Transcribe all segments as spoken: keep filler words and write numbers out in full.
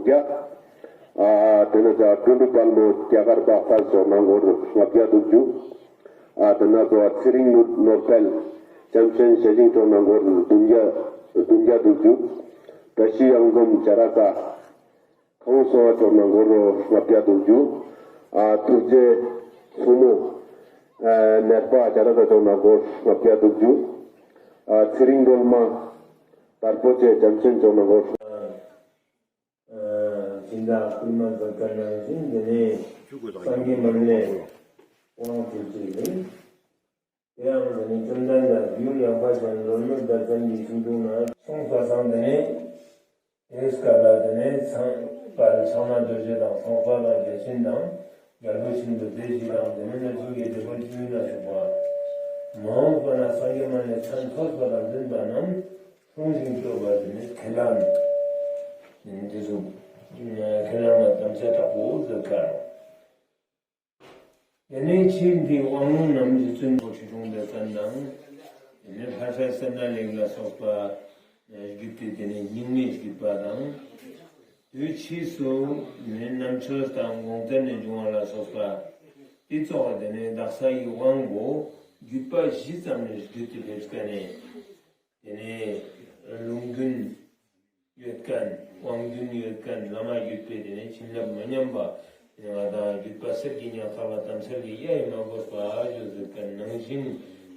བརྒྱ། ཨ་དེ་ནས་ཀྲུང་གོ་དཔལ་མོ་རྒྱ་གར་པ་ཧྥ་ཞོག་ནང་སྒོར་ལྔ་བརྒྱ་དྲུག་ཅུ། ཨ་དེ་ནས་ཚེ་རིང་ནོར་དཔལ་ལྕམ་ཆེན་ཞེ་ཅིང་ཐོག་ནང་སྒོར་བདུན་བརྒྱ། བདུན་བརྒྱ་དྲུག་ཅུ། བཀྲ་ཤིས་གཡང་འཛོམས་རྒྱ་ར་ས་ཁང་སོ་བ་ཐོག་ནང་སྒོར་ལྔ་བརྒྱ་དྲུག་ཅུ། ཨ་ཐུགས་རྗེ་མཚོ་མོ་ཨ་ནེར་པ་རྒྱ་ར་ས་ཐོག་ནང་སྒོར་ལྔ་བརྒྱ་དྲུག་ཅུ། ཨ་ཚེ་རིང་སྒྲོལ་མ་དར་པོ་ཆེ་ལྕམ་ཆེན་ཐོག་ནང་སྒོར། སྦྱིན་བདག་སྐུལ་མ་མཛད་པ་ནང་བཞིན་འདི་ནས་སངས་རྒྱས་མར་ལས་དབང་དུ་བྱས་ཏེ། དེ་ཡང་འདི་ནས་བཅོམ་ལྡན་འདས་རྒྱུ་ཡངས་པ་ཅན་ལོ་ལྔའི་ཟླ་མཚན་གྱི་ཆུ་འབྲུག་ན་གསུངས་པ་སང་དེ་ནས་དེའི་སྐབས་ལ་དེ་ནས་ཚངས་པ་ཚང་མ་རྡོ་རྗེ་དང་ཚངས་པ་དང་བརྒྱ་བྱིན་དང་རྒྱལ་པོ་ཆེན་པོ་སྡེ་བཞི་དང་དེ་ནས་སྣོད་བཅུད་ཀྱི་སྡེ་དཔོན་བཅུ་ཡིན་ལ་སོགས་པ་མ་འོངས་པ་ན་སངས་རྒྱས་མ་ནས་མཚན་ཐོས་པ་དང་འཛིན་པ་རྣམས། སྲུང་ཞིང་སྐྱོབ་པ་དེ་ནི་ཁས་བླངས་ནི། དེ་ཚོ་ཁས་བླངས་ལ་དམ་བཅའ་དྲག་པོ་བཟོ་དཀའ་རུང་། དེ་ནས་ཆེས་འདི་དབང་ལུང་རྣམས་ཀྱི་བཙུན་པོ་ཆོས་སྐྱོང་སྡེ་བཙན་དང་། དེ་ནས་ལྷ་ས་སེར་སྣ་ལེགས་ལ་སོགས་པ་བརྒྱུད་དེ་དེ་ནས་རྙིང་མའི་བརྒྱུད་པ་དང་། དུས་ཕྱིས་སུ་ནི་རྣམ་འཕྲུལ་དང་དགོངས་གཏེར་ནས་འབྱུང་བ་ལ་སོགས་པ་དེ་ཚོགས་དེ་ནས་དག་ས་ཡི་དབང་པོ་བརྒྱུད་པ་བཞི་ཙམ་ནས་བརྒྱུད་དེ་ཕེབས་ཀ་ནས། དེ་ནས་ལུང་རྒྱུན་ཡོད་མཁན། དབང་རྒྱུན་ཡོད་མཁན། བླ་མ་བརྒྱུད་པའི་དེ་ནས་བྱིན་རླབས་མ་ཉམས་པ། ང་དང་བརྒྱུད་པ་གསེར་གྱི་ཉག་ཕྲ་བ་དམ་སེལ་གྱི་གཡའ་ཡིས་མ་གོས་པ་ཞུ་ཟེར་མཁན་ནང་བཞིན།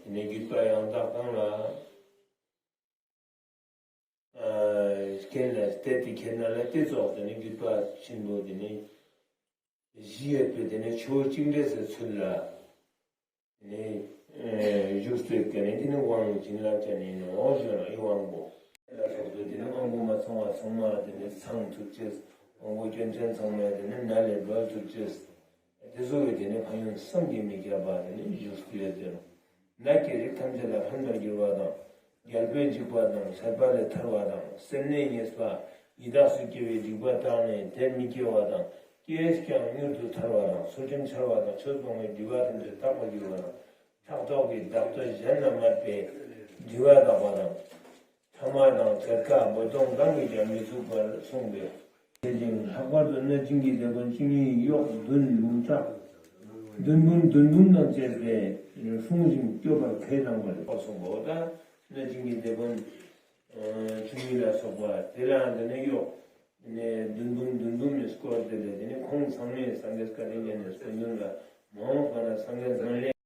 དེ་ནས་བརྒྱུད་པ་ཡང་དག་གང་ལ་རྐྱེན་ལ་གཏད་དེ་ཁྱེར་ན་ལ་དེ་ཚོགས་དེ་ནས་བརྒྱུད་པ་ཆེན་པོ་དེ་ནས་བཞི་ཡོད་པའི་དེ་ནས་ཆུ་བོ་གཅིག་འདྲེས་སུ་ཚུལ་ལ། ནས་བཞུགས་སྟེ་དེ་ནས་དེ་ནི་དབང་བྱིན་རླབས་ཅན་ཡིན་ནོ་ཞུ་ན་ཡི་དབང་པོ། ལ་སོགས་པའི་དེ་ནི་དབང་པོ་མ་ཚང་བ་ཚང་མ་དེ་ནས་ཚང་ཐུབ་ཅེས། དབང་པོ་སྐྱོན་ཅན་ཚང་མ་དེ་ནི་ནད་ལས་སྒྲོལ་ཐུབ་ཅེས། དེ་ཚོ་བའི་དེ་ནི་ཕན་ཡོན་བསམ་གྱིས་མི་ཁྱབ་པ་དེ་ནི་བཞུགས་སུ་ཡོད་དེ་ནོ། ནད་ཀྱི་རིགས་ཐམས་ཅད་ལ་ཕན་པར་འགྱུར་བ་དང་། རྒྱལ་པོའི་འཇིགས་པ་དང་ཚད་པ་ལས་ཐར་བ་དང་། སེམས་ནད་ཉེས་པ་ཡི་དྭགས་སུ་སྐྱེ་བའི་སྡིག་པ་དག་ནས་དེར་མི་སྐྱེ་བ་དང་། སྐྱེས་ཀྱང་མྱུར་དུ་ཐར་བ་དང་། ཚུལ་ཁྲིམས་འཆལ་བ་དང་ཆོས་སྤོང་བའི་སྒྲིབ་པ་ཐམས་ཅད་དག་པར་འགྱུར་བ་དང་། ཕྲག་དོག་གི་བདག་འདོད་གཞན་ལ་མ་དཔེ་སྒྲིབ་པ་དག་པ་དང་། ཕྲ་མ་དང་བྲལ་དཀའ་རྦོད་གཏོང་གང་གིས་ཀྱང་མི་ཚུགས་པར་གསུངས་པས། དེ་བཞིན་ལྷག་པར་དུ་གནོད་སྦྱིན་གྱི་སྡེ་དཔོན་བཅུ་གཉིས་གཡོག་བདུན་ལུང་ཕྲག་བདུན་འབུམ་བདུན་འབུམ་དང་བཅས་པས་སྲུང་ཞིང་སྐྱོབ་པར་ཁས་བླངས་པ་ལས་ཁོ་གསུངས་པའོ། ད་གནོད་སྦྱིན་གྱི་སྡེ་དཔོན་བཅུ་གཉིས་ལ་སོགས་པ་དེ་ལའང་དེ་ནས་གཡོག་ནས་བདུན་འབུམ་བདུན་འབུམ་ནས་བསྐོར་ཏེ་ལས་དེ་ནས་ཁོང་ཚང་མས་སངས་རྒྱས་བཀའ་དྲིན་ཅན་ནས་སྐུ་མདུན་ལ་མ་འོངས་པ་ན་སངས་རྒྱས་མཛངས་ལས།